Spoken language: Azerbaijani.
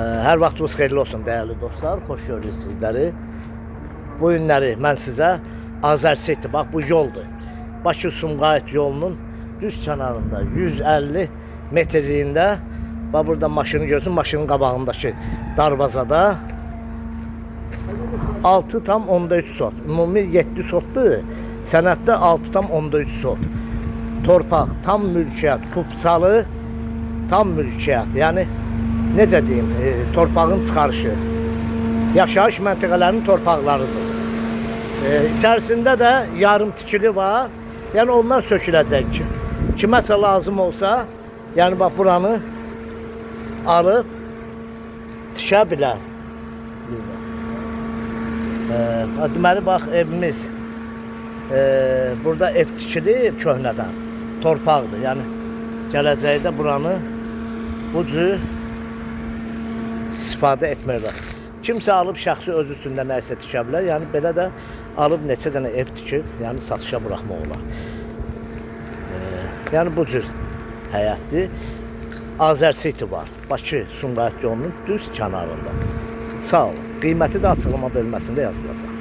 Hər vaxtınız xeyirli olsun dəyərli dostlar. Xoş gördük sizləri. Bu günləri mən sizə Azər City, bax bu yoldur. Bakı Sumqayıt yolunun düz kənarında 150 metrliyində, bax burada maşını görsün, maşının qabağındakı darvazada 6,3 sot. Ümumi 7 sotdur. Sənəddə 6,3 sot. Torpaq tam mülkiyyət, kupçalı tam mülkiyyət. Yəni necə deyim, torpağın çıxarışı. Yaşayış məntəqələrinin torpaqlarıdır. İçərisində də yarım tikili var. Yəni onlar söküləcək ki. Kiməsə lazım olsa, yəni bax buranı alıb tikə bilər. Burada. Deməli bax evimiz burada ev tikilib köhnədən. Torpaqdır. Yəni gələcəkdə buranı bu cür istifadə etmək olar. Kimsə alıb şəxsi özü üçün də nəsə tikə bilər. Yəni belə də alıb neçə dənə ev tikib, yəni satışa buraxmaq olar. Yəni bu cür həyətdir. Azər City var. Bakı Sumqayıt yolunun düz kənarında. Sağ olun. Qiyməti də açıqlama bölməsində yazılacaq.